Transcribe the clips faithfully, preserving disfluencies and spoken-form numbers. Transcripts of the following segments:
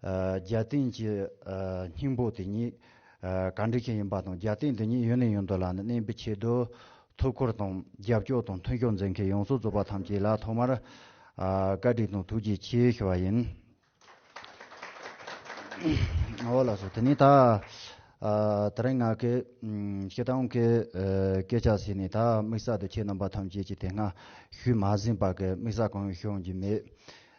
ཨ་རྒྱལ་བསྟན་གྱི་ཨ་སྙིང་པོ་དེ་ཉིད་ཨ་ག་འདྲ་ཞིག་ཡིན་པ་དང་། རྒྱལ་བསྟན་འདི་ཉིད་ཡུན་ནས་ཡུན་དུ་ལ་ནི་གནས་པའི་ཆེད་དུ་ཐུགས་ཁུར་དང་རྒྱབ་སྐྱོར་དང་མཐུན་ཤོག་མཛད་མཁན་ཡོངས་སུ་རྫོགས་པ་ཐམས་ཅད་ལ་ཐོག་མར་ཨ་བཀའ་དྲིན་དང་ཐུགས་རྗེ་ཆེ་ཞུ་བ་ཡིན། འོ་ལགས་སོ། དེ་ནས་ད་ཨ་དེ་རིང་ང་གི་ཨམ་སྤྱིར་བཏང་གི་ཨ་སྐད་ཆ་ཟེར་ནས་ད་དམིགས་བསལ་དུ་ཁྱེད་རྣམ་པ་ཐམས་ཅད་ཀྱིས་དེ་སྔ་ཞུས་མ་ཟིན་པ་གི་དམིགས་བསལ་གང་ཡང་ཞུ་ཡོང་རྒྱུ་མེད།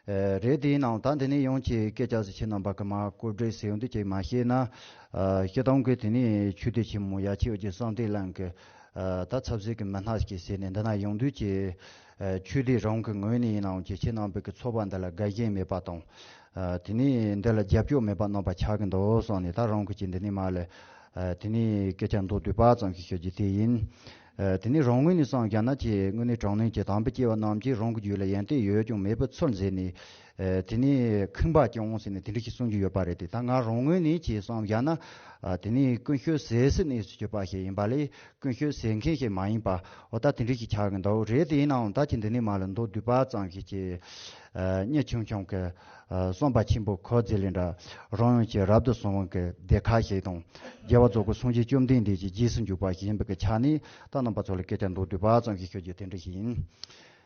ཨ་རེད། དེ་ཡིན་ནའང་ད་འདི་ནས་ཡོང་གི་སྐད་ཆ་ཟིག་ཁྱེད་རྣམ་པ་གི་མ་བཀོད་སྒྲིག་ཟེར་ཡོང་དུས་ཅིག་མ་ཤེས་ན། ཨ་སྤྱིར་བཏང་གི་དེ་ནས་ཆོས་སྡེ་ཆེན་མོ་ཡ་ཆེ་འོ་ཀྱི་གསང་བདེ་གླིང་གི་ཨ་ད་ཚབ་སྲས་ཀྱི་མི་སྣ་ཞིག་ཟེར་ནས་འདི་ན་ཡོང་དུས་ཀྱི་ཨ་ཆོས་སྡེ་རང་གི་ངོས་ནས་ཡིན་ནའང་ཀྱི་ཁྱེད་རྣམ་པའི་གི་ཚོགས་པ་འདི་ལ་དགའ་ཞེན་མེད་པ་དང་། ཨ་དེ་ནས་འདི་ལ་རྒྱབ་སྐྱོར་མེད་པ་རྣམ་པ་ཆགས་ཀྱི་འདུག་གསུངས་ནས། ད་རང་གི་ཀྱི་འདི་ནས་མ་ལས་ཨ་དེ་ནས་སྐད་ཆ་མདོར་བསྡུས་པ་ཙམ་ཞིག་ཞུ་རྒྱུ་དེ་ཡིན། ཨ་དེ་ནས་རང་ངོས་ནས་བསམ་བཞག་ན་ཀྱི་དངོས་གནས་དྲང་གནས་ཀྱི་དམ་པའི་སྐྱེ་བོ་རྣམས་ཀྱིས་རང་གི་རྒྱུད་ལ་ཡོན་ཏན་ཡོད་ཀྱང་མེད་པའི་ཚུལ་མཛད་ནས། ཨ་དེ་ནས་ཁེངས་པ་ཀྱང་ཟེར་ནས་དེ་འདྲ་ཞིག་གསུང་རྒྱུ་ཡོད་པ་རེད་དེ། ད་ང་རང་ངོས་ནས་ཀྱི་བསམ་བཞག་ན་ཨ་དེ་ནས་ཀུན་སྤྱོད་ཟས་སུ་གནས་སུ་གྱུར་པ་ཞིག་ཡིན་པ་ལས་ཀུན་སྤྱོད་ཟས་མཁན་ཞིག་མ་ཡིན་པ། འོ་ད་དེ་འདྲ་ཞིག་ཆགས་ཀྱི་འདུག་རེད། དེ་ཡིན་ནའང་ད་ཀྱི་འདི་ནས་མ་ལ་མདོར་བསྡུས་པ་ཙམ་ཞིག་ཀྱི་ཨ་གཉེར་ཆུང་ཆུང་གི་ཨ་བསམ་པ་ཆེན་པོ་ཁོ་ཟེར་ལེ་འདྲ། རང་ཡུལ་གྱི་རབ་ཏུ་བྱུང་བ་གི་སྡེ་ཁག་ཞིག་དང་། རྒྱལ་བ་རྫོགས་པའི་སངས་རྒྱས་བཅོམ་ལྡན་འདས་ཀྱི་རྗེས་སུ་འཇུག་པ་ཞིག་ཡིན་པའི་གི་ཆ་ནས་ད་རྣམ་པ་ཚོ་ལ་སྐད་ཆ་མདོར་བསྡུས་པ་ཙམ་ཞིག་ཞུ་རྒྱུ་དེ་འདྲ་ཞིག་ཡིན།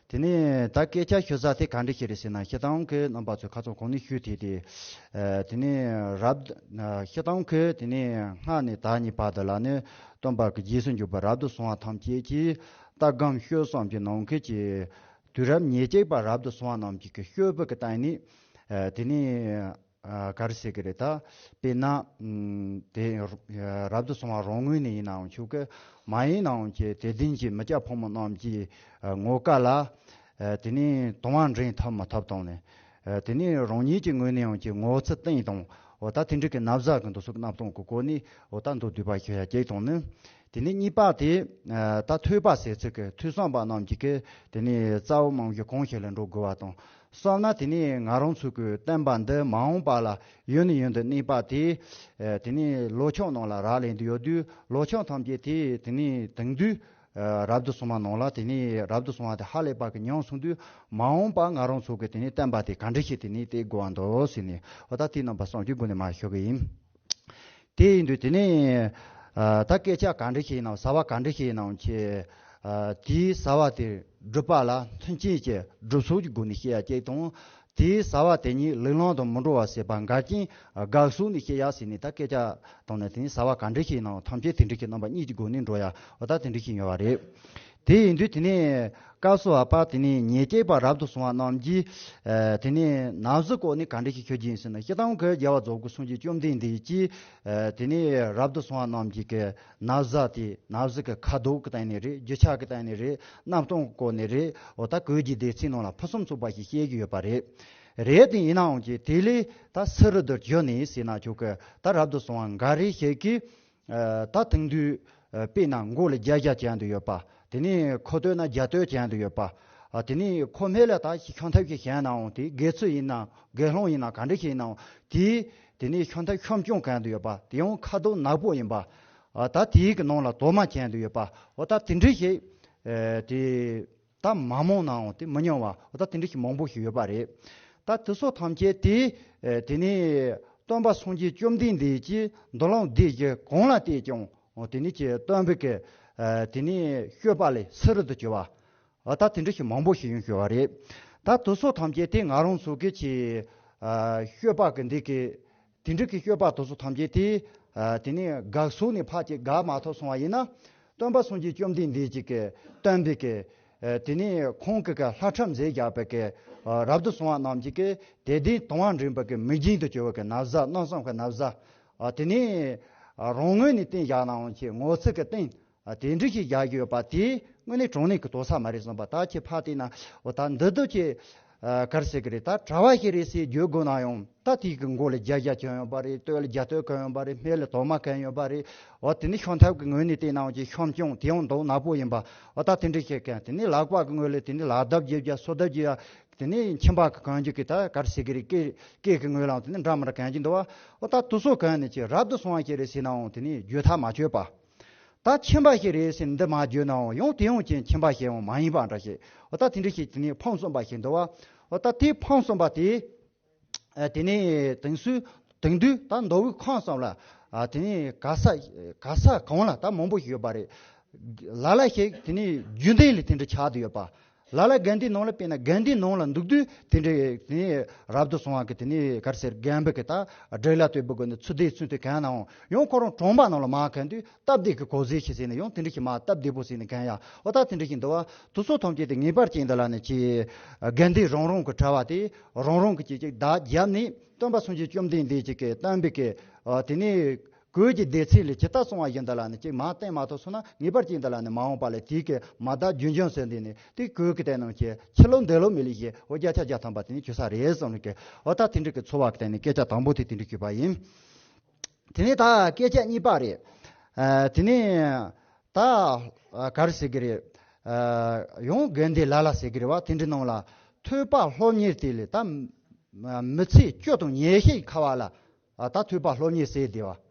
དེ་ནས་ད་སྐད་ཆ་ཞུ་ས་དེ་ག་འདྲ་ཞིག་རེད་ཟེར་ན། སྤྱིར་བཏང་གི་རྣམ་པ་ཚོས་ཁ་སང་གོང་ནས་ཞུས་ཐེ་དེ། ཨ་དེ་ནས་རབ་ཨ་སྤྱིར་བཏང་གི་དེ་ནས་སྔ་ནས་ད་ཉིད་བར་དུ་ལ་ནི་སྟོན་པ་གི་རྗེས་སུ་འཇུག་པ་རབ་ཏུ་བྱུང་བ་ཐམས་ཅད་ཀྱིས་ལྟ་སྒོམ་སྤྱོད་གསུམ་གྱི་ནང་གི་ཀྱི་དུས་རབས་ཉེར་གཅིག་པ་རབ་ཏུ་བྱུང་བ་རྣམས་ཀྱི་གི་སྤྱོད་པ་གི་སྟེང་ནས་ཨ་དེ་ནས་ཨ་ག་རེ་ཟེར་གི་རེད། ད་དཔེར་ན་ཨམ་དེ་ཨ་རབ་ཏུ་བྱུང་བ་རང་ངོས་ནས་ཡིན་ནའང་ཆོག་གི། མ་ཡིན་ནའང་ཀྱི་དད་ལྡན་གྱི་མི་སྐྱ་ཕོ་མོ་རྣམས་ཀྱི་ཨ་ངོ་དཀར་ལ་ཨ་དེ་ནས་དུང་བ་འདྲེན་ཐབས་མི་ཐབས་དང་ནས། ཨ་དེ་ནས་རང་ཉིད་ཀྱི་ངོས་ནས་ཡང་ཀྱི་ངོ་ཚ་སྟེང་དང་། འོ་ད་དེ་འདྲ་གི་ན་བཟའ་གི་འདུ་ཚུགས་རྣམ་སྟོན་གྱི་སྒོ་ནས་འོ་ད་མདོར་བསྡུས་པ་ཞུ་ཡ་གཅིག་དང་ནི། དེ་ནས་གཉིས་པ་དེ་ཨ་ད་ཐོས་པ་ཟེར་ཚུལ་གྱི་ཐོས་བསམ་པ་རྣམས་ཀྱི་གི་དེ་ནས་རྩ་བ་མང་ཤོས་གང་ཞིག་ལ་འགྲོ་དགོས་པ་དང་། གསུམ་ན་དེ་ནས་ང་རང་ཚོ་གི་བསྟན་པ་འདི་མ་འོངས་པ་ལ་ཡུན་ནས་ཡུན་དུ་གནས་པ་དེ་ཨ་དེ་ནས་ལོ་ཆུང་ནང་ལ་རག་ལས་འདི་ཡོད་དུས། ལོ་ཆུང་ཐམས་ཅད་དེ་དེ་ནས་དེང་དུས་ཨ་རབ་ཏུ་བྱུང་བ་ནང་ལ་དེ་ནས་རབ་ཏུ་བྱུང་བ་དེ་ཧ་ལས་པ་གི་ཉམས་སོང་དུས། མ་འོངས་པ་ང་རང་ཚོ་གི་དེ་ནས་བསྟན་པ་དེ་ག་འདྲ་ཞིག་དེ་ནས་དེ་དགོས་པ་འདུག་ཟེར་ནས་འོ་ད་དེ་རྣམ་པ་བསམ་གྱི་སྒོ་ནས་མ་ཞུ་གི་ཡིན། དེ་ཡིན་དུས་དེ་ནས་ཨ་ད་སྐད་ཆ་ག་འདྲ་ཞིག་ཡིན་ནའང་། བྱ་བ་ག་འདྲ་ཞིག་ཡིན་ནའང་ཆེ་ཨ་དེའི་བྱ་བ་དེ་སྒྲུབ་པ་ལ་མཐུན་རྐྱེན་གྱི་སྒྲུབ་ཕྱོགས་ཀྱི་སྒོ་ནས་བཤད་ཡ་གཅིག་དང་། དེའི་བྱ་བ་དེ་ཉིད་ལུགས་ལམ་དང་མི་འགྲོ་བ་བྱེད་པ་འགལ་རྐྱེན་དགག་ཕྱོགས་ནས་བཤད་ཡ་ཟེར་ནས། ད་སྐད་ཆ་བཏང་ནས་དེ་ནས་བྱ་བ་ག་འདྲ་ཞིག་ཡིན་ནའང་ཐམས་ཅད་དེ་འདྲ་ཞིག་རྣམ་པ་གཉིས་ཀྱི་སྒོ་ནས་འགྲོ་ཡ་འོ་ད་དེ་འདྲ་ཞིག་ཡོད་པ་རེད། དེ་ཡིན་དུས་དེ་ནས་སྐབས་སུ་བབ་པ་དེ་ནས་ཉེར་གཅིག་པ་རབ་ཏུ་བྱུང་བ་རྣམས་ཀྱིས་ཨ་དེ་ནས་ན་བཟའི་སྐོར་ནས་ག་འདྲ་ཞིག་ཞུ་རྒྱུ་ཡིན་ཟེར་ན། སྤྱིར་བཏང་གི་རྒྱལ་བ་རྫོགས་པའི་སངས་རྒྱས་བཅོམ་ལྡན་འདས་ཀྱིས་ཨ་དེ་ནས་རབ་ཏུ་བྱུང་བ་རྣམས་ཀྱི་གི་ན་བཟའ་དེ། ན་བཟའི་གི་ཁ་དོག་གི་སྟེང་ནས་རེད། རྒྱུ་ཆ་གི་སྟེང་ནས་རེད། རྣམ་སྟངས་སྐོར་ནས་རེད། འོ་ད་གོས་ཀྱི་སྡེ་ཚན་ནང་ལ་ཕུན་སུམ་ཚོགས་པ་ཞིག་བཤད་ཀྱི་ཡོད་པ་རེད། རེད་དེ་ཡིན་ནའང་ཀྱི་དེ་ལས་ད་སུ་རུ་དུ་གྱུར་ནས་ཟེར་ན་ཆོག་གི། ད་རབ་ཏུ་བྱུང་བ་འགའ་རེ་ཞིག་གིས་ཨ་ད་དེང་དུས་ཨ་དཔེར་ན་མགོ་ལ་རྒྱ་རྒྱ་བཅོས་འདུག་ཡོད་པ། དེ་ནས་ཁ་ཐོག་ན་རྒྱ་སྟོད་བཅོས་འདུག་ཡོད་པ། ཨ་དེ་ནས་ཁོ་མེད་ལ་ད་ཤོག་ཐབ་ཞིག་བཞག་ནའང་། དེ་དགེ་ཚུལ་ཡིན་ན་དགེ་སློང་ཡིན་ན་ག་འདྲ་ཞིག་ཡིན་ནའང་དེ། དེ་ནས་ཤོག་ཐབ་ཤོམ་ཅུང་གང་འདུག་ཡོད་པ། དེ་ཡང་ཁ་དོག་ནག་པོ་ཡིན་པ། ཨ་ད་དེའི་གི་ནང་ལ་དོ་མ་བཅོས་འདུག་ཡོད་པ། འོ་ད་དེ་འདྲ་ཞིག་ཨ་དེ་ད་མ་མང་ནའང་དེ་མི་ཉུང་བ། འོ་ད་དེ་འདྲ་ཞིག་མང་པོ་ཞིག་ཡོད་པ་རེད། ད་དེ་ཚོ་ཐམས་ཅད་དེ་ཨ་དེ་ནས་སྟོན་པ་སངས་རྒྱས་བཅོམ་ལྡན་འདས་ཀྱིས་མདོ་ལམ་སྡེ་བཞི་གང་ལ་བལྟས་ཀྱང་། འོ་དེ་ནས་ཀྱི་སྟོན་པའི་གི་ཨ་དེ་ནས་སྤྱོད་པ་ལས་སུ་རུ་དུ་གྱུར་པ། ཨ་ད་དེ་འདྲ་ཞིག་མང་པོ་ཞིག་ཡོང་ཞུ་བ་རེད། ད་དེ་ཚོ་ཐམས་ཅད་དེ་ང་རང་ཚོ་གི་ཆེ་ཨ་སྤྱོད་པ་གི་འདི་གི་དེ་འདྲ་གི་སྤྱོད་པ་དེ་ཚོ་ཐམས་ཅད་དེ་ཨ་དེ་ནས་དགག་ཕྱོགས་ནས་ཕར་ཅིག་དགག་མ་ཐུབ་སོང་བ་ཡིན་ན། སྟོན་པ་སངས་རྒྱས་བཅོམ་ལྡན་འདས་ཀྱི་གི་སྟོན་པའི་གི་ཨ་དེ་ནས་ཁོང་གི་གི་ལྷ་ཁྲིམས་མཛད་བཞག་པའི་གི་ཨ་རབ་ཏུ་བྱུང་བ་རྣམས་ཀྱི་གི་དད་ལྡན་དུང་བ་འདྲེན་པའི་གི་མིག་རྒྱན་དུ་གྱུར་བའི་གི་ན་བཟའ། རྣམ་གསུམ་གི་ན་བཟའ། ཨ་དེ་ནས་ཨ་རང་ངོས་ནས་བསྟན་བཞག་ནའང་ཆེ་ངོ་ཚ་གི་སྟེང་། ཨ་དེ་འདྲ་ཞིག་རྒྱག་གི་ཡོད་པ་དེ་དངོས་གནས་དྲང་གནས་ཀྱི་དོགས་པ་མ་རེད་བསམ་པ། ད་ཁྱེད་ཕར་བལྟས་ན་འོ་ད་འདི་འདུག་ཅེས་ཨ་ག་རེ་ཟེར་གི་རེད། ད་གྲྭ་བ་ཞིག་རེད་ཟེར་བརྗོད་དགོས་ན་ཡང་། ད་དེ་གི་མགོ་ལ་རྒྱ་རྒྱ་གྱོན་ཡོད་པ་རེད། སྟོད་ལ་རྒྱ་སྟོད་གྱོན་ཡོད་པ་རེད། སྨད་ལ་དོ་མ་གྱོན་ཡོད་པ་རེད། འོ་དེ་ནི་ཤོམ་ཐབ་ཀྱི་ངོས་ནས་བལྟས་ན་ཡང་ཅིག་ཤོམ་ཅུང་དེ་ཡང་མདོག་ནག་པོ་ཡིན་པ། འོ་ད་དེ་འདྲ་ཞིག་གྱོན། དེ་ནི་ལག་པ་གི་ངོས་ལ་དེ་ནི་ལག་འདབ་རྒྱབ་རྒྱ་སོ་འདབ་རྒྱབ་ཡ། དེ་ནི་མཆིན་པ་གི་གྱོན་རྒྱུ་གི་ད་ག་རེ་ཟེར་གི་རེད། སྐེ་སྐེ་གི་ངོས་ལའང་དེ་ནི་འདྲ་མི་འདྲ་གྱོན་གྱི་འདུག་བ། འོ་ད་དེ་ཚོ་གྱོན་ནས་ཅིག་རབ་ཏུ་སོང་བ་ཞིག་རེད་ཟེར་ན་ཡང་དེ་ནི་བརྗོད་ཐབས་མ་ཆོད་པ། ད་ཁྱིམ་པ་ཞིག་རེད་ཟེར་འདི་མ་བརྗོད་ནའང་ཡང་དེ་ཡང་ཅིག་ཁྱིམ་པ་ཞིག་ཡང་མ་ཡིན་པ་འདྲ་ཞིག་འོ་ད་དེ་འདྲ་ཞིག་དེ་ནི་ཕམ་གསུམ་པ་ཞིག་འདུག་བ། འོ་ད་དེ་ཕམ་གསུམ་པ་དེ་ ཨ་དེ་ནས་དེང་སུ་དེང་དུས་ད་མདོ་དབུས་ཁམས་གསུམ་ལ་ཨ་དེ་ནས་ག་ས་ག་ས་གང་ལ་ད་མང་པོ་ཞིག་ཡོད་པ་རེད། ལ་ལ་ཞིག་དེ་ནས་རྒྱུན་ལྡན་ལས་དེ་འདྲ་ཆགས་བསྡད་ཡོད་པ། ལ་ལ་དགོན་སྡེའི་ནང་ལ་དཔེར་ན་དགོན་སྡེའི་ནང་ལ་འདུག་དུས་དེ་འདྲའི་དེ་ནས་རབ་ཏུ་སོང་བ་གི་དེ་ནས་ག་རེ་ཟེར་རྒན་པོ་གི་ད་སྒྲིག་ལ་ལྟོས་པའི་སྒོ་ནས་ཚུལ་དེ་ཚུལ་དེ་གང་ནའང་ཡང་ཁོ་རང་གྲོང་པ་ནང་ལ་མར་གང་དུས་སྟབས་བདེ་གི་གོ་ཟས་ཤིག་ཟེར་ནས་ཡང་དེ་འདྲ་ཞིག་མར་སྟབས་བདེ་པོ་ཟེར་ནས་གང་ཡ་འོ་ད་དེ་འདྲ་ཞིག་འདུག་བ། དེ་ཚོ་ཐམས་ཅད་དེ་ངེས་པར་ཅན་འདི་ལ་ནི་ཅི་དགོན་སྡེ་རང་རང་གི་གྲྭ་བ་དེ་རང་རང་གི་ཅིག་ཅིག་བདག་བརྒྱབ་ནས་སྟོན་པ་སངས་རྒྱས་བཅོམ་ལྡན་འདས་ཅིག་གི་བསྟན་པའི་གི་དེ་ནས་གོས་ཀྱི་སྡེ་ཚན་ལས་ཇི་ལྟར་སོང་བ་བཞིན་དུ་ལ་ནི་ཅིག་མར་བསྟན་མ་ཐུབ་སོང་ན་ངེས་པར་ཅན་དུ་ལ་ནི་མ་འོངས་པ་ལ་དེའི་གི་མ་དག་རྒྱུན་འབྱམས་ཟེར་འདི་ནི་དེ་གོས་ཀྱི་སྟེང་ནང་གི་ཕྱི་ལོ་འདི་ལོ་མི་ལི་ཞེས་འོ་བརྒྱ་ཆ་བརྒྱ་ཐམ་པ་དེ་ནི་ཆོས་ས་རེད་གསུངས་ནས་གི་འོ་ད་དེ་འདྲ་གི་འཚོ་བ་གི་སྟེང་ནས་སྐད་ཆ་དང་པོ་དེ་དེ་འདྲ་ཞུས་པ་ཡིན། དེ་ནས་ད་སྐད་ཆ་གཉིས་པ་རེད། ཨ་དེ་ནས་ད་ཨ་ག་རེ་ཟེར་གི་རེད། ཨ་ཡང་དགོན་སྡེ་ལ་ལ་ཟེར་གི་རེད་བ། དེ་འདྲའི་ནང་ལ་ཐོས་པ་སློབ་གཉེར་དེ་ལས་ད་མི་ཚེ་སྐྱོ་དང་ཉེས་ཤས་ཁ་བ་ལ་ཨ་ད་ཐོས་པ་སློབ་གཉེར་ཟེར་བསྡད་བ།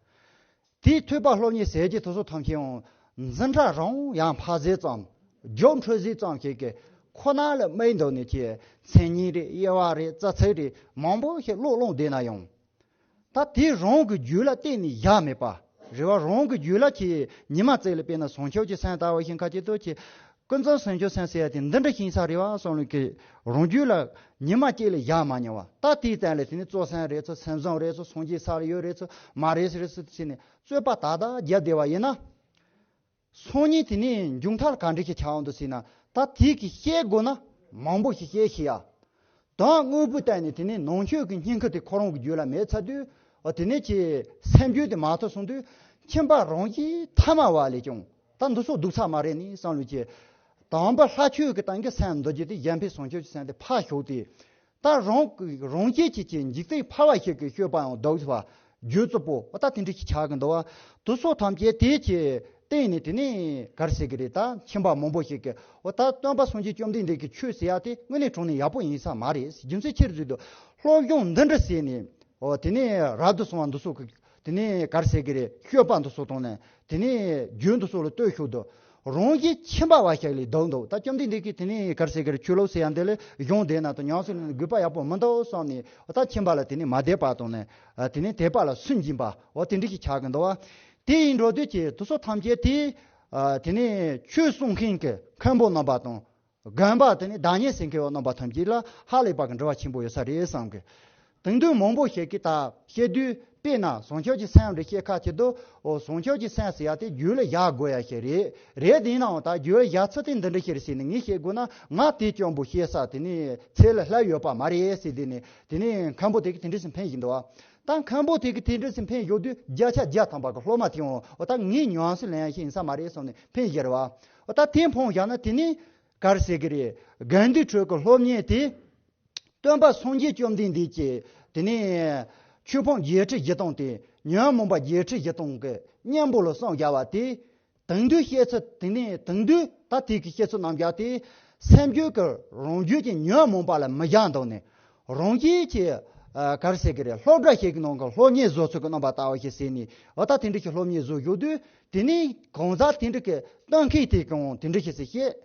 དེའི་ཐོས་པ་སློབ་གཉེར་ཟེར་གྱི་དེ་ཚོ་ཐམས་ཅད་ཡང་འཛིན་གྲྭ་རང་ཡང་ཕ་ཟེར་ཙམ་རྒྱོབ་འཕྲོ་ཟེར་ཙམ་ཞིག་གི་ཁོ་ན་ལ་དམིགས་འདུག་ནས་ཀྱི་མཚན་ཉིད་རེད། དབྱེ་བ་རེད། རྩ་ཚིག་རེད། མང་པོ་ཞིག་ཀློག་ཀློག་བསྡད་ན་ཡང་། ད་དེ་རང་གི་རྒྱུད་ལ་གཏན་ནས་བཞག་མེད་པ། རེད་བ། རང་གི་རྒྱུད་ལ་ཁྱེད་ཉི་མ་བརྩེགས་ལ་དཔེར་ན་བྱང་ཆུབ་ཀྱི་སེམས་ལྟ་བུ་ཞིག་ཁ་ཅིག་ཏུ་ཁྱེད་ཀུན་རྫོབ་བྱང་ཆུབ་སེམས་ཟེར་ཡ་དེ་འདི་འདྲ་ཞིག་ས་རེད་བ་བསམ་ལ་ཁྱེད་རང་རྒྱུད་ལ་ཉི་མ་གཅིག་ལས་བཞག་མ་མྱོང་བ། ད་དེའི་སྟེང་ལ་དེ་ནི་གཙོ་སེམས་རེད་ཚོ། སེམས་བཟང་རེད་ཚོ། སངས་རྒྱས་ས་ལ་ཡོད་རེད་ཚོ། མ་རེད་ཟེར་ཚོ་ཟེར་ནས་རྩོད་པ་ད་ད་རྒྱབ་བསྡད་བ་ཡིན་ན། སང་ཉིན་དེ་ནས་མཇུག་མཐར་ག་འདྲ་ཞིག་ཆགས་འོང་འདུག་ཟེར་ན། ད་དེ་གི་བཤད་དགོས་ན་མང་པོ་ཞིག་བཤད་ཤེས་ཡ། དོན་དངོས་པོའི་སྟེང་ནས་དེ་ནས་ནང་ཆོས་ཀྱི་སྙིང་ཁུ་དེ་ཁོ་རང་གི་རྒྱུད་ལ་མེད་ཚར་དུས། འོ་དེ་ནས་ཀྱི་སེམས་རྒྱུད་དེ་མ་ཐོབ་སོང་དུས། ཁྱིམ་པ་རང་གིས་ཐ་མ་བ་ལས་ཀྱང་ད་འདི་ཚོ་སྡུག་ཚ་མ་རེད་ནི་བསམ་ལུགས་ཀྱི། དམ་པ་ལྷ་ཆོས་ཀྱི་སྟེང་གི་སེམས་འདུལ་རྒྱུ་དེ་གཞན་ཕན་སྲུང་སྐྱོབ་ཀྱི་སེམས་དེ་ཕར་ཞོག་སྟེ། ད་རང་རང་རྒྱལ་གྱི་ཀྱི་འཇིག་རྟེན་ཕལ་བ་ཞིག་གི་སྤྱོད་པའང་ལྡོག་པ། རྒྱུད་གཙོ་བོ་འོ་ད་དེ་འདྲ་ཞིག་ཆགས་ཀྱི་འདུག་བ། དེ་ཚོ་ཐམས་ཅད་དེ་ཀྱི་སྟེང་ནས་དེ་ནས་ག་རེ་ཟེར་གི་རེད། ད་ཁྱིམ་པ་མང་པོ་ཞིག་གི་འོ་ད་སྟོན་པ་སངས་རྒྱས་བཅོམ་ལྡན་འདས་ཀྱི་ཆོས་ཟེར་ཡ་དེ་དངོས་གནས་དྲང་གནས་ཡག་པོ་ཡིན་ས་མ་རེད། རྒྱུ་མཚན་ཅི་རེད་ཟེར་དུས། སློབ་སྦྱོང་འདི་འདྲ་བྱས་ནས་འོ་དེ་ནས་རབ་ཏུ་སོང་བ་འདི་ཚོ་གི་དེ་ནས་ག་རེ་ཟེར་གི་རེད། སྤྱོད་པ་འདི་ཚོ་དང་ནས་དེ་ནས་རྒྱུན་དུ་སོགས་ལ་ལྟོས་ཤོག་ཏུ། རང་གི་ཁྱིམ་པ་བ་ཞིག་ལས་ལྡོག་འདུག་ད་བཅོམ་ལྡན་འདས་ཀྱིས་དེ་ནས་ག་རེ་ཟེར་གི་རེད། ཆོས་ལུགས་ཟེར་ཡ་འདི་ལས་གཞུང་འདས་ན་དང་ཉམས་སུ་ལེན་དགོས་པ་ཡག་པོ་མི་འདུག་བསམ་ནས། ད་ཁྱིམ་པ་ལ་དེ་ནས་མ་དད་པ་དང་ནས་དེ་ནས་དད་པ་ལ་སུན་འབྱིན་པ་འོ་དེ་འདྲ་ཞིག་ཆགས་གི་འདུག་བ། དེ་ཡིན་འགྲོ་དུས་ཀྱི་དེ་ཚོ་ཐམས་ཅད་དེ་དེ་ནས་ཆོས་གསུང་མཁན་གྱི་མཁན་པོ་རྣམ་པ་དང་། དགོན་པ་དེ་ནི་བདག་ཉིད་ཟེར་མཁན་བ་རྣམ་པ་ཐམས་ཅད་ལ་ཧ་ལས་པ་གི་འབྲེལ་བ་ཆེན་པོ་ཡོད་ས་རེད་བསམ་གི། དེང་དུས་མང་པོ་ཞིག་གིས་ད་བཤད་དུས་དཔེར་ན་བྱང་ཆུབ་ཀྱི་སེམས་རེ་བཤད་ཁ་ཆེ་དུ། འོ་བྱང་ཆུབ་ཀྱི་སེམས་ཟེར་ཡ་དེ་རྒྱུད་ལ་བཞག་དགོས་ཡ་ཞིག་རེད། རེད་དེ་ཡིན་ནའང་ད་རྒྱུད་ལ་བཞག་ཚུལ་དེ་འདི་འདྲ་ཞིག་རེད་ཟེར་ནས་ངས་བཤད་དགོས་ན་ང་དེ་སྐྱོན་པོ་བཤད་ས་དེ་ནི་ཚད་ལ་ལྷག་ཡོད་པ་མ་རེད་ཟེར། དེ་ནི་དེ་ནི་མཁན་པོ་དེ་གིས་དེ་འདྲ་ཞིག་འཕེན་བཞིན་འདུག་བ། ད་མཁན་པོ་དེ་གིས་དེ་འདྲ་ཞིག་འཕེན་བཞག་དུས་བརྒྱ་ཆ་བརྒྱ་ཐམ་པ་གི་སློབ་མ་དེ་འོ་ད་ངས་ཉམས་སུ་ལེན་ཡ་ཞིག་ཡིན་ས་མ་རེད་བསམ་ནས་འཕེན་བཞག་རེད་བ། འོ་ད་དེ་འཕངས་བཞག་ན་དེ་ནི། ག་རེ་ཟེར་གི་རེད། དགེ་འདུན་ཁྲོད་ཀྱི་སློབ་གཉེར་དེ། སྟོན་པ་སངས་རྒྱས་བཅོམ་ལྡན་འདས་ཀྱིས་དེ་ནས་ཆོས་ཕམ་བརྒྱད་ཁྲི་བཞི་སྟོང་དེ་ཉོན་མོངས་པ་བརྒྱད་ཁྲི་བཞི་སྟོང་གི་གཉེན་པོ་ལ་གསུངས་བཞག་པ་དེ། དེང་དུས་བཤད་ཚུལ་དེ་ནས་དེང་དུས་ད་དེ་གི་བཤད་ཚུལ་རྣམས་བཞག་སྟེ། སེམས་རྒྱུད་ཀྱི་རང་རྒྱུད་ཀྱི་ཉོན་མོངས་པ་ལ་མི་བཞག་འདུག་ནས། རང་རྒྱུད་ཀྱི་ཨ་ག་རེ་ཟེར་གི་རེད། སློབ་གྲྭ་ཞིག་གི་ནང་གི་སློབ་གཉེར་བཟོ་ཚུལ་གྱི་རྣམ་པ་ལྟ་བུ་ཞིག་ཟེར་ནས་འོ་ད་དེ་འདྲ་ཞིག་སློབ་གཉེར་བཟོ་བཞག་དུས། དེ་ནས་གང་ཟག་དེ་འདྲ་གི་སྟོན་མཁན་དེ་གང་དེ་འདྲ་ཞིག་ཟེར་བཤད།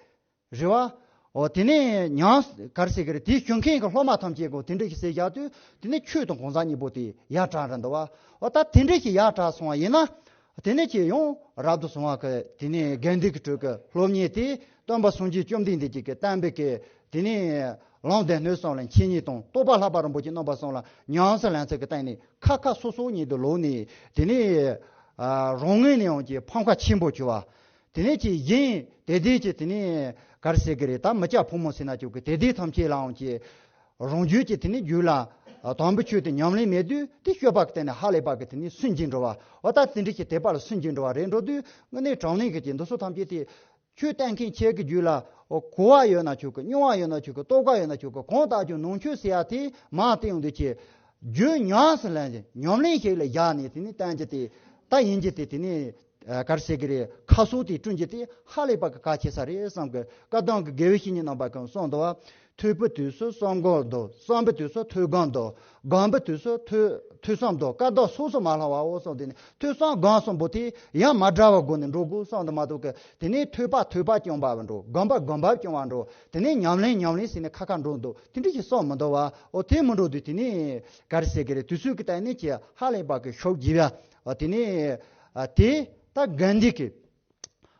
རེད་བ། འོ་དེ་ནས་ཉམས་ག་རེ་ཟེར་གི་རེད། དེ་ཞུ་མཁན་གྱི་སློབ་མ་ཐམས་ཅད་ཀྱིས་དེ་འདྲ་ཞིག་ཟེར་བཞག་དུས། དེ་ནས་ཆོས་དང་གང་ཟག་གཉིས་པོ་དེ་ཡར་དྲག་ར་འདུག་བ། འོ་ད་དེ་འདྲ་ཞིག་ཡར་དྲག་སོང་བ་ཡིན་ན། དེ་ནས་ཀྱི་ཡང་རབ་ཏུ་བྱུང་བ་གི་དེ་ནས་དགེ་འདུན་གྱི་ཁྲོད་ཀྱི་སློབ་གཉེར་དེ། སྟོན་པ་སངས་རྒྱས་བཅོམ་ལྡན་འདས་ཀྱི་གི་བསྟན་པའི་གི་དེ་ནས་ལམ་སྡེ་སྣོད་གསུམ་ལ་འཆད་ཉན་དང་། རྟོགས་པ་ལྷག་པ་རིན་པོ་ཆེ་རྣམ་པ་གསུམ་ལ་ཉམས་སུ་ལེན་ཚུལ་གྱི་སྟེང་ནས་ཁ་ཁ་སོ་སོ་ཉིད་དུ་ལོག་ནས། དེ་ནས་ཨ་རང་ངོས་ནས་ཡང་ཀྱི་ཕམ་ཁ་ཆེན་པོ་བྱུང་བ། དེ་ནས་ཀྱི་གཞན་དེ་དེ་ཀྱི་དེ་ནས་ག་རེ་ཟེར་གི་རེད། ད་མི་སྐྱ་ཕོ་མོ་ཟེར་ན་ཆོག་གི། དེ་དེ་ཐམས་ཅད་ལའང་ཀྱི་རང་རྒྱུད་ཀྱི་དེ་ནས་རྒྱུད་ལ་ཨ་དམ་པའི་ཆོས་དེ་ཉམས་ལེན་མེད་དུས། དེ་སྤྱོད་པ་གི་སྟེང་ནས་ཧ་ལས་པ་གི་དེ་ནས་སུན་འབྱིན་འགྲོ་བ། འོ་ད་དེ་འདྲ་ཞིག་དད་པ་ལ་སུན་འབྱིན་འགྲོ་བ་རེད་འགྲོ་དུས། དངོས་གནས་དྲང་གནས་ཀྱི་ཀྱི་འདི་ཚོ་ཐམས་ཅད་དེ། ཆོས་བསྟན་མཁན་ཁྱེད་ཀྱི་རྒྱུད་ལ་གོ་བ་ཡོད་ན་ཆོག་གི། མྱོང་བ་ཡོད་ན་ཆོག་གི། རྟོགས་པ་ཡོད་ན་ཆོག་གི། གང་ལྟར་ཀྱང་ནང་ཆོས་ཟེར་ཡ་དེ་མར་བལྟས་ཡོང་དུས་ཀྱི། རྒྱུད་ཉམས་སུ་ལེན་ཞིང་ཉམས་ལེན་ཞིག་ལ་བཞག་ནས་དེ་ནས་བསྟན་རྒྱུ་དེ་ད་ཡིན་རྒྱུ་དེ། དེ་ནས་ ཨ་ག་རེ་ཟེར་གི་རེད། ཁ་གསོ་དེ་བསྐྲུན་རྒྱུ་དེ་ཧ་ལས་པ་གི་གལ་ཆེ་ས་རེད་བསམ་གི། བཀའ་གདམས་ཀྱི་དགེ་བའི་བཤེས་གཉེན་རྣམ་པ་གང་གསུངས་འདུག་བ། ཐོས་པའི་དུས་སུ་བསམ་སྒོམ་སྡོམ། བསམ་པའི་དུས་སུ་ཐོས་བསམ་སྒོམ་སྡོམ། སྒོམ་པའི་དུས་སུ་ཐོས་ཐོས་བསམ་སྒོམ། བཀའ་གདམས་སོ་སོ་མ་ལྷག་པའོ་གསུངས། དེ་ནི་ཐོས་བསམ་སྒོམ་གསུམ་པོ་དེ་ཡང་མ་བྲལ་བའི་སྒོ་ནས་འགྲོ་དགོས་བསམ་དུ་མ་གཏོགས་གི། དེ་ནས་ཐོས་པ་ཐོས་པ་སྐྱོང་བ་འགྲོ། སྒོམ་པ་སྒོམ་པ་སྐྱོང་བ་འགྲོ། དེ་ནས་ཉམས་ལེན་ཉམས་ལེན་ཟེར་ནས་ཁ་ཁ་འགྲོ་འདུག། དེ་འདྲ་ཞིག་བསམ་མི་འདུག་བ། འོ་དེ་མི་འགྲོ་དུས་དེ་ནས་ག་རེ་ཟེར་གི་རེད། དུས་ཚོད་ཀྱི་སྟེང་ནས་ཀྱི་ཧ་ལས་པ་གི་ཤུགས་རྒྱས་པ། འོ་དེ་ནས་ཨ་དེ་ད་དགོན་སྡེ་གི་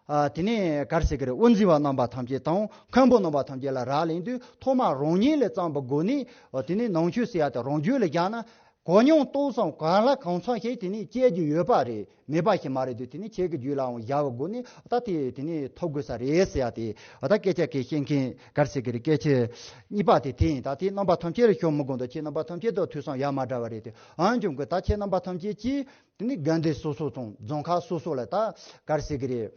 ཨ་དེ་ནས་ག་རེ་ཟེར་གི་རེད། དབུ་འཛིན་པ་རྣམ་པ་ཐམས་ཅད་དང་མཁན་པོ་རྣམ་པ་ཐམས་ཅད་ལ་རག་ལས་དུས། ཐོག་མ་རང་ཉིད་ལས་བརྩམས་པའི་སྒོ་ནས། འོ་དེ་ནས་ནང་ཆོས་ཟེར་ཡ་དེ་རང་རྒྱུད་ལ་བཞག་ན། གོ་མྱོང་རྟོགས་བསམ་གང་ལ་གང་འཚམ་ཞིག་དེ་ནས་སྐྱེ་རྒྱུ་ཡོད་པ་རེད། མེད་པ་ཞིག་མ་རེད་དུས། དེ་ནས་ཁྱེད་ཀྱི་རྒྱུད་ལའང་བཞག་པའི་སྒོ་ནས་ད་དེ་དེ་ནས་ཐོབ་དགོས་ས་རེད་ཟེར་ཡ་དེ། འོ་ད་སྐད་ཆ་གི་བཤད་མཁན་ག་རེ་ཟེར་གི་རེད། སྐད་ཆ་གཉིས་པ་དེ་དེ་ཡིན། ད་དེ་རྣམ་པ་ཐམས་ཅད་ལ་ཤོད་མི་དགོས་འདུག། ཁྱེད་རྣམ་པ་ཐམས་ཅད་དང་ཐོས་བསམ་ཡ་མ་བྲལ་བ་རེད་དེ། ཨང་ཅུང་གི་ད་ཁྱེད་རྣམ་པ་ཐམས་ཅད་ཀྱིས་དེ་ནི་དགོན་སྡེ་སོ་སོ་དང་རྫོང་ཁག་སོ་སོ་ལ་ད་ག་རེ་ཟེར་གི་རེད།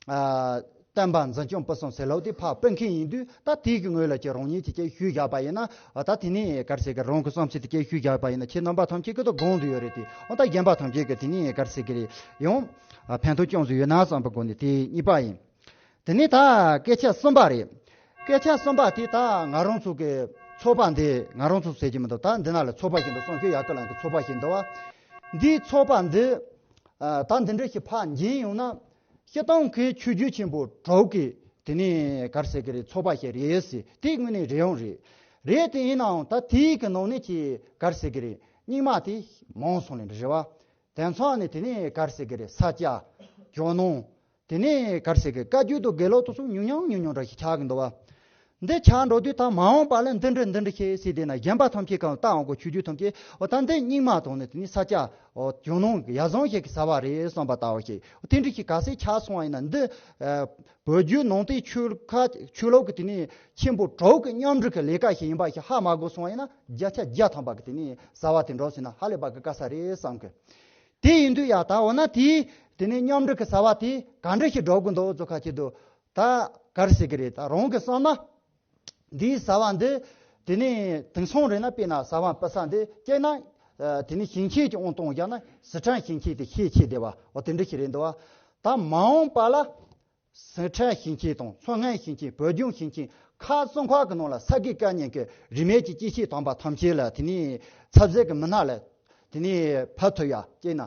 ཨ་བསྟན་པ་འཛིན་སྐྱོང་སྤེལ་གསུམ་ཟེར་ལོ་དེ་ཕར་སྤེལ་མཁན་ཡིན་དུས། ད་དེའི་གི་ངོས་ལ་ཀྱི་རང་ཉིད་ཀྱི་སྐད་ཞུས་བཞག་པ་ཡིན་ན། ད་དེ་ནས་ག་རེ་ཟེར་གི་རང་གི་བསམ་ཚུལ་དེ་སྐད་ཞུས་བཞག་པ་ཡིན་ན། ཁྱེད་རྣམ་པ་ཐམས་ཅད་ཀྱི་ད་དགོངས་དུ་ཡོད་རེད་དེ། འོ་ད་གཞན་པ་ཐམས་ཅད་ཀྱི་དེ་ནས་ག་རེ་ཟེར་གི་རེད། ཡང་ཨ་ཕན་ཐོགས་ཅུང་ཟད་ཡོད་ན་བསམ་པའི་སྒོ་ནས་དེ་གཉིས་པ་ཡིན། དེ་ནས་ད་སྐད་ཆ་གསུམ་པ་རེད། སྐད་ཆ་གསུམ་པ་དེ་ད་ང་རང་ཚོ་གི་ཚོགས་པ་འདི། ང་རང་ཚོ་ཟེར་གྱི་མི་འདུག། ད་འདི་ན་ལ་ཚོགས་པ་ཞིག་འདུག། བསམ་ཤེས་ཡར་སྐུལ་ལམ་གྱི་ཚོགས་པ་ཞིག་འདུག་བ། འདིའི་ཚོགས་པ་འདི་ཨ་ད་འདི་འདྲ་ཞིག་ཕར་འགྱིང་ཡོང་ན། སྤྱིར་བཏང་གི་ཆོས་བརྒྱུད་ཆེན་པོ་དྲུག་གི་དེ་ནས་ག་རེ་ཟེར་གི་རེད། ཚོགས་པ་ཞིག་རེད་ཟེར། དེ་དངོས་གནས་རེད་ཡང་རེད། རེད་དེ་ཡིན་ནའང་ད་དེའི་གི་ནང་ནས་ཀྱི་ག་རེ་ཟེར་གི་རེད། རྙིང་མ་དེ་མང་སོང་ནས་རེད་བ། དེ་མཚམས་ནས་དེ་ནས་ག་རེ་ཟེར་གི་རེད། ས་སྐྱ། ཇོ་ནང་། དེ་ནས་ག་རེ་ཟེར་གི། བཀའ་བརྒྱུད་དང་དགེ་ལུགས་དེ་ཚོ་ཉུང་ཉུང་ཉུང་ཉུང་འདྲ་ཞིག་ཆགས་གི་འདུག་བ། འདི་ཆགས་འགྲོ་དུས་ད་མ་འོངས་པ་ལ་འདི་འདྲ་འདི་འདྲ་ཞིག་ཟེར་དེ་ན། གཞན་པ་ཐམས་ཅད་གང་ལྟ་འོང་གི་ཆོས་བརྒྱུད་ཐམས་ཅད། འོ་ད་འདི་རྙིང་མ་དང་ནི་དེ་ནི་ས་སྐྱ། འོ་ཇོ་ནང་གི་ཡ་བཟང་ཞིག་གི་ཟ་བ་རེད་བསམ་པ་ལྟ་བུ་ཞིག། འོ་དེ་འདྲ་ཞིག་ག་ཚད་ཆགས་སོང་བ་ཡིན་ན། འདི་ཨ་བོད་བརྒྱུད་ནང་བསྟན་ཆོས་ཁ་ཆོས་ལུགས་ཀྱི་དེ་ནི་ཆེན་པོ་དྲུག་གི་མཉམ་འབྲེལ་གྱི་ལས་ཀ་ཞིག་ཡིན་པ་ཞིག་ཧ་མ་གོ་སོང་བ་ཡིན་ན། བརྒྱ་ཆ་བརྒྱ་ཐམ་པ་གི་དེ་ནི་ཟ་བ་དེ་འགྲོ་ཟིན་ན་ཧ་ལས་པ་གི་དཀའ་ས་རེད་བསམ་གི། དེ་ཡིན་དུས་ཡ་ད་འོ་ན་དེའི་དེ་ནས་མཉམ་འབྲེལ་གྱི་ཟ་བ་དེ་ག་འདྲ་ཞིག་སྒྲུབ་དགོས་འདུག་ཚོ་ཁ་ཅིག་ཏུ་ད་ག་རེ་ཟེར་གི་རེད། ད་རང་གི་བསམ་ན་འདིའི་ཟ་བ་འདི་དེ་ནས་དེང་སང་རེད་ན། དཔེར་ན་ཟ་བ་སྤུ་ས་འདི་སྐྱེས་ན་ཨ་དེ་ནས་ཞིང་ཆེན་གྱི་དབང་བཏང་བཞག་ན། སི་ཁྲོན་ཞིང་ཆེན་དེ་ཤེད་ཆེ་བསྡད་པ། འོ་དེ་འདྲ་ཞིག་རེད་འདུག་བ། ད་མ་འོངས་པ་ལ། སི་ཁྲོན་ཞིང་ཆེན་དང་མཚོ་སྔོན་ཞིང་ཆེན། བོད་ལྗོངས་ཞིང་ཆེན་ཁག་གསུམ་ཁག་གི་ནང་ལ་ས་དགེ་བཀའ་རྙིང་གི་རིས་མེད་ཀྱི་སྐྱེས་ཆེན་དམ་པ་ཐམས་ཅད་ལ་དེ་ནས་ཚབ་མཛད་ཀྱི་མི་སྣ་ལ་དེ་ནས་ཕབ་ཐུབ་ཡ་སྐྱེས་ན།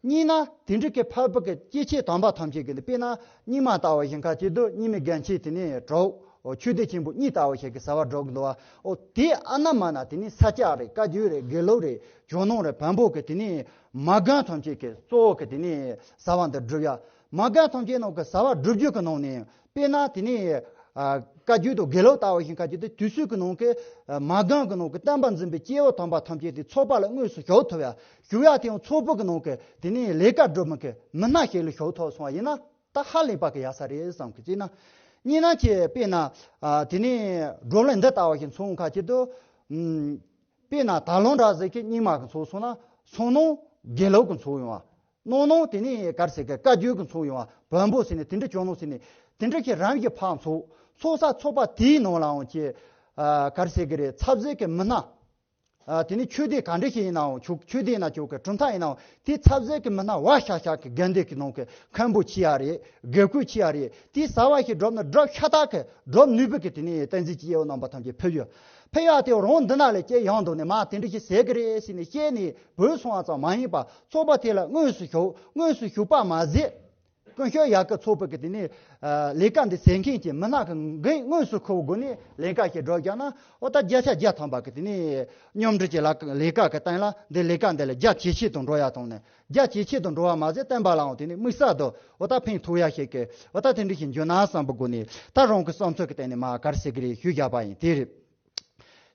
གཉིས་ན་དེ་འདྲ་གི་ཕབ་པ་གི་སྐྱེས་ཆེན་དམ་པ་ཐམས་ཅད་ཀྱི་ནི། དཔེར་ན་རྙིང་མ་ལྟ་བ་ཞིག་ཁ་ཅིག་ཏུ་རྙིང་མའི་དགོན་ཆེན་དེ་ནས་གྲོགས་ཆོས་སྡེ་ཆེན་པོ་གཉིས་ལྟ་བ་ཞིག་གི་ཟ་བ་སྒྲུབ་གི་འདུག་བ། འོ་དེ་ཨ་ན་མ་ན་དེ་ནས་ས་སྐྱ་རེད། བཀའ་བརྒྱུད་རེད། དགེ་ལུགས་རེད། ཇོ་ནང་རེད། བོན་པོ་གི་དེ་ནས་མ་དགོན་ཐམས་ཅད་ཀྱི་གཙོ་བོ་གི་དེ་ནས་ཟ་བ་འདི་སྒྲུབ་ཡ། མ་དགོན་ཐམས་ཅད་ནང་གི་ཟ་བ་སྒྲུབ་རྒྱུ་གི་ནང་ནས། དཔེར་ན་དེ་ནས་ཨ་བཀའ་བརྒྱུད་དང་དགེ་ལུགས་ལྟ་བུ་ཞིག་ཁ་ཅིག་ཏུ་དུས་ཚོད་ཀྱི་ནང་གི་ཨ་མ་དགོན་གྱི་ནང་གི་བསྟན་པ་འཛིན་པའི་སྐྱེས་བུ་དམ་པ་ཐམས་ཅད་དེ་ཚོགས་པ་ལ་དངོས་སུ་ཞུགས་ཐུབ་ཡ། ཞུགས་ཡ་དེ་ཡང་ཚོགས་པ་གི་ནང་གི་དེ་ནས་ལས་ཀ་སྒྲུབ་མི་གི་མི་སྣ་ཞིག་ལ་ཞུགས་ཐུབ་སོང་བ་ཡིན་ན། ད་ཧ་ལས་པ་གི་ཡག་ས་རེད་བསམ་གི། ཅེ་ན། གཉིས་ན་ཁྱེད་དཔེར་ན་ཨ་དེ་ནས་བགྲོ་གླེང་འདི་ལྟ་བུ་ཞིག་ཚོགས་ཁ་ཅིག་ཏུ། ཨམ། དཔེར་ན་ད་ལོ་འདྲ་ཟེར་གི་རྙིང་མ་གི་ཚོགས་སོང་ན། སང་ནང་དགེ་ལུགས་གི་ཚོགས་ཡོང་བ། གནངས་ནང་དེ་ནས་ག་རེ་ཟེར་གི་བཀའ་བརྒྱུད་གི་ཚོགས་ཡོང་བ། བོན་པོ་ཟེར་ནས་དེ་འདྲ། ཇོ་ནང་ཟེར་ནས་དེ་འདྲ་ཞིག་རང་གི་ཕར་ཚོགས། ཚོགས་ས་ཚོགས་པ་དེའི་ནང་ལའང་ཁྱེད་ཨ་ག་རེ་ཟེར་གི་རེད། ཚབ་མཛད་གི་མི་སྣ། ཨ་དེ་ནས་ཆོས་སྡེ་ག་འདྲ་ཞིག་ཡིན་ནའང་ཆོག། ཆོས་སྡེ་ན་ཆོག་གི། གྲུབ་མཐའ་ཡིན་ནའང་། དེ་ཚབ་མཛད་གི་མི་སྣ་བ་ཤ་ཤ་གི་དགོན་སྡེ་གི་ནང་གི་མཁན་པོ་ཆེ་ཡ་རེད། དགེ་བསྐོས་ཆེ་ཡ་རེད། དེ་ཟ་བ་ཞིག་སྒྲུབ་ན་སྒྲུབ་ཤ་སྟག་གི་སྒྲུབ་ནུས་པའི་གི་དེ་ནས་བསྟན་འཛིན་གྱི་སྐྱེས་བུ་རྣམ་པ་ཐམས་ཅད་ཕེབས་ཡོད། ཕེབས་ཡ་དེ་རང་འདི་ན་ལས་སྐྱེས་ཡོང་འདུག་ནས། མ་དེ་འདྲ་ཞིག་ཟེར་གི་རེད་ཟེར་ནས་བཤད་ནས་བུད་སོང་བ་ཙམ་མ་ཡིན་པ། ཚོགས་པ་དེ་ལ་དངོས་སུ་ཞུགས། དངོས་སུ་ཞུགས་པ་མ་ཟད། ཀུན་ཤེས་ཡ་གི་ཚོགས་པ་གི་དེ་ནས་ཨ་ལས་ཀ་འདི་ཟེར་མཁན་གྱི་མི་སྣ་གི་འགན་དངོས་སུ་འཁུར་དགོས་ནས་ལས་ཀ་ཞིག་སྒྲུབ་རྒྱུ་ན། འོ་ད་བརྒྱ་ཆ་བརྒྱ་ཐམ་པ་གི་དེ་ནས་མཉམ་འབྲེལ་གྱི་ལས་ཀ་ལས་ཀ་གི་སྟེང་ལ། འདི་ལས་ཀ་འདི་ལ་རྒྱ་ཇེ་ཆེ་དུ་འགྲོ་ཡ་དང་ནས། རྒྱ་ཇེ་ཆེ་དུ་འགྲོ་བ་མ་ཟད། བསྟན་པ་ལའང་དེ་ནས་དམིགས་བསལ་དུ་འོ་ད་ཕན་ཐོགས་ཡ་ཞིག་གི། འོ་ད་དེ་འདྲ་ཞིག་འགྱུར་ན་བསམ་པའི་སྒོ་ནས། ད་རང་གི་བསམ་ཚུལ་གི་སྟེང་ནས་མ་ག་རེ་ཟེར་གི་རེད། ཞུས་བཞག་པ་ཡིན། དེ་རེད།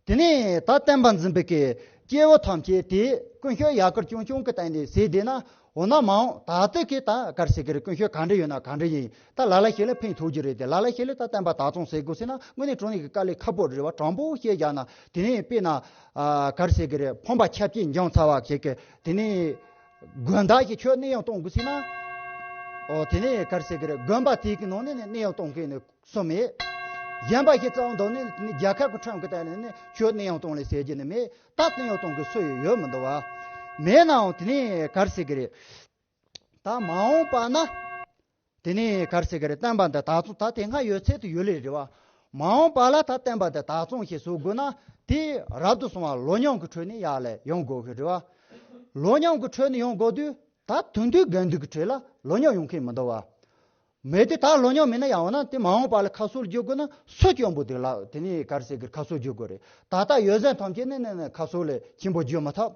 དེ་ནས་ད་བསྟན་པ་འཛིན་པའི་གི་སྐྱེས་བུ་ཐམས་ཅད་དེ་ཀུན་ཤེས་ཡ་གར་ཆུང་ཆུང་གི་སྟེང་ནས་ཟེར་བསྡད་ན། འོ་ན་མ་འོངས་ད་ལྟ་གི་ད་ག་རེ་ཟེར་གི་རེད། ཀུན་ཤེས་ག་འདྲ་ཡོད་ན་ག་འདྲ་ཡིན། ད་ལ་ལ་ཞིག་ལ་ཕན་ཐོགས་ཀྱི་རེད་དེ། ལ་ལ་ཞིག་ལ་ད་བསྟན་པ་དག་གཙང་ཟེར་དགོས་ཟེར་ན། དངོས་གནས་དྲང་གནས་ཀྱི་དཀའ་ལས་ཁག་པོ་རེད་བ། དྲང་པོ་བཤད་བཞག་ན། དེ་ནས་དཔེར་ན་ཨ་ག་རེ་ཟེར་གི་རེད། ཕམ་པ་ཆབ་ཅིག་འགྱངས་ཚར་བ་ཞིག་གི་དེ་ནས་དགོན་བདག་གིས་ཁྱོད་གནས་དབྱུང་གཏོང་དགོས་ཟེར་ན། ཨོ་དེ་ནས་ག་རེ་ཟེར་གི་རེད། དགོན་པ་དེ་གི་ནང་ནས་ནས་གནས་དབྱུང་གཏོང་མཁན་ནི་སུ་མེད། གཞན་པ་ཞིག་རྩ་བ་འདུག་ནས་ནི་རྒྱལ་ཁབ་ཀྱི་ཁྲིམས་ཀྱི་སྟེང་ནས་ནི་ཁྱོད་གནས་དབྱུང་གཏོང་ལེ་ཟེར་རྒྱུ་ནི་མེད། ད་གནས་དབྱུང་གཏོང་གི་སུ་ཡང་ཡོད་མི་འདུག་བ། མེད་ནའང་དེ་ནས་ག་རེ་ཟེར་གི་རེད། ད་མ་འོངས་པ་ན་ དེ་ནས་ག་རེ་ཟེར་གི་རེད། བསྟན་པ་འདི་དར་ཚོང་ད་དེ་སྔ་ཡོད་ཚད་དུ་ཡོད་ལེ་རེད་བ། མ་འོངས་པ་ལ་ད་བསྟན་པ་འདི་དར་ཚོང་ཞིག་བཟོ་དགོས་ན། དེ་རབ་ཏུ་བྱུང་བ་ལོ་མཉམ་གྱི་ཁྲོད་ནས་ཡར་ལས་ཡོང་དགོས་གི་རེད་བ། ལོ་མཉམ་གྱི་ཁྲོད་ནས་ཡོང་དགོས་དུས། ད་དུས་འདུས་དགོས་འདུས་ཀྱི་ཁྲོད་ལ་ལོ་མཉམ་ཡོང་མཁན་མི་འདུག་བ། མེད་དུས་ད་ལོ་མཉམ་མེད་ན་ཡང་འོ་ན་དེ་མ་འོངས་པ་ལ་ཁ་སོ་ལ་འཇུག་དགོས་ན་སུ་སྐྱོན་པོ་དེ་ལ་དེ་ནས་ག་རེ་ཟེར་གི་ཁ་སོ་འཇུག་དགོས་རེད། ད་ལྟ་ཡོད་ཚད་ཐམས་ཅད་ནས་ནས་ནས་ཁ་སོ་ལས་ཆེན་པོ་འཇུག་མ་ཐུབ།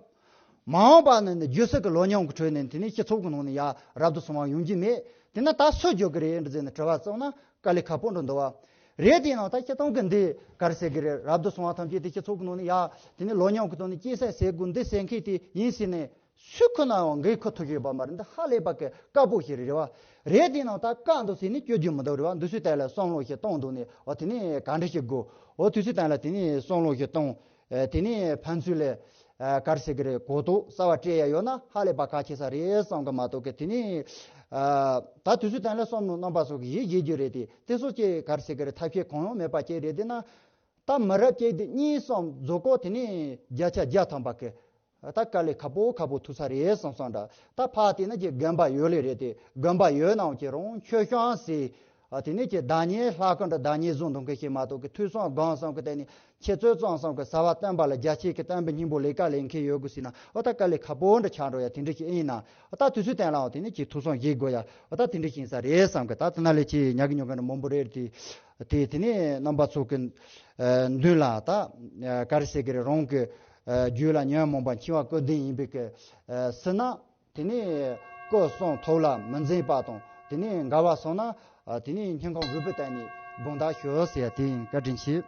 མ་འོངས་པ་ནས་ནས་རྒྱུ་སྲིད་ཀྱི་ལོ་མཉམ་གྱི་ཁྲོད་ནས་དེ་ནས་སྤྱི་ཚོགས་ཀྱི་ནང་ནས་ཡར་རབ་ཏུ་བྱུང་བ་ཡོང་རྒྱུ་མེད། དེ་ན་ད་སུ་འཇུག་གི་རེད་འདྲ་ཟེར་ནས་དྲི་བ་བཙལ་ན་དཀའ་ལས་ཁག་པོ་འགྲོ་འདུག་བ། རེད། དེ་ནང་ད་སྤྱིར་བཏང་གི་འདི་ག་རེ་ཟེར་གི་རེད། རབ་ཏུ་བྱུང་བ་ཐམས་ཅད་དེ་སྤྱི་ཚོགས་ཀྱི་ནང་ནས་ཡར་དེ་ནས་ལོ་མཉམ་གྱི་ཐོག་ནས་སྐྱེད་སྲིང་ཟེར་དགོས་འདི་ཟེར་མཁན་དེ་ཡིན་ཟེར་ནས། སུས་ཁོ་ན་ཡང་འགན་ཁུར་ཐུབ་ཀྱི་ཡོད་པ་མ་རེད། འདི་ཧ་ལས་པ་གི་དཀའ་པོ་ཞིག་རེད་བ། རེད། དེ་ནང་ད་བཀག་འདུག་ཟེར་ནས་སྐྱོན་རྒྱུ་མི་འདུག་རེད་བ། འདི་ཚོའི་ཐད་ལ་བསམ་བློ་ཞིག་གཏོང་འདུག་ནས། འོ་དེ་ནས་ག་འདྲ་ཞིག་དགོས། འོ་དེ་ཚོའི་ཐད་ལ་དེ་ནས་བསམ་བློ་ཞིག་གཏོང་། ཨ་དེ་ནས་ཕན་ཚུན་ལ་ཨ་ག་རེ་ཟེར་གི་རེད། གོ་རྟོགས་གསར་བ་སྤྲད་ཡ་ཡོད་ན་ཧ་ལས་པ་ཁག་ཆེ་ས་རེད་བསམ་གི་མ་གཏོགས་གི། དེ་ནས་ཨ་ད་དེ་ཚོའི་ཐད་ལ་བསམ་བློ་རྣམ་པ་ཚོ་གི་ཡིད་བཞིན་རྒྱུ་རེད་དེ། དེ་ཚོ་ཅིག་ག་རེ་ཟེར་གི་རེད། ཐབས་ཤེས་གང་ཡང་མེད་པ་ཅིག་རེད། དེ་ན་ད་མི་རབས་ཅིག་དེ་གཉིས་གསུམ་རྫོགས་གོ་དེ་ནས་བརྒྱ་ཆ་བརྒྱ་ཐམ་པ་གི། ད་དཀའ་ལས་ཁག་པོ་ཁག་པོ་ཐུག་ས་རེད་བསམ་བསམ་འདྲ། ད་ཕར་དེ་ནས་ཀྱི་དགོན་པ་ཡོད་ལེ་རེད་དེ། དགོན་པ་ཡོད་ནའང་ཀྱི་རང་ཆོས་སྐྱོང་ཟེར། ཨ་དེ་ནས་ཀྱི་བདག་ཉིད་ལྷ་ཁང་འདྲ་བདག་ཉིད་བཟུང་འདུག་མཁན་ཞིག་མ་གཏོགས་ཀྱི་ཐོས་བསམ་སྒོམ་བསམ་གྱི་སྟེང་ནས་ཁྱེད་ཚོས་བཙོང་བསམ་གྱི་བྱ་བ་བསྟན་པ་ལ་རྒྱ་ཆེ་གི་བསྟན་པའི་སྙིང་པོ་ལས་ཀ་ལས་མཁན་ཡོད་དགོས་ཟེར་ན། འོ་ད་དཀའ་ལས་ཁག་པོ་འདྲ་ཆགས་འགྲོ་ཡ། དེ་འདྲ་ཞིག་ཡིན་ན་འོ་ད་དུས་ཚོད་བསྟན་ལའང་དེ་ནས་ཀྱི་ཐུགས་བསམ་བཞེས་དགོས་ཡ། འོ་ད་དེ་འདྲ་ཞིག་ཡིན་ས་རེད་བསམ་གི། ད་དེ་ན་ལས་ཀྱི་ཉག་གི་ཉོག་གི་འདྲ་མང་པོ་རེད་དེ། དེ་དེ་ནས་རྣམ་པ་ཚོ་གི་ཨ་མདུན་ལ་ད་ཨ་ག་རེ་ཟེར་གི་རེད། རང་གི་ཨ་རྒྱུད་ལ་ཉོན་མོངས་པ་འཆིང་བ་ཀུན་ལྡན་ཡིན་པའི་གི་ཨ་ཟེར་ན། དེ་ནས་སྐུ་གསུང་ཐུགས་ལ་མི་འཛིན་པ་དང་། དེ་ནས་འགལ་བ་སོང་ན་ཨ་དེ་ནས་སྙིང་ཁོང་རུས་པའི་གཏིང་ནས་དགོངས་དག་ཞུ་ཟེར་ཡ་དེ་ཡིན། བཀའ་དྲིན་ཆེ།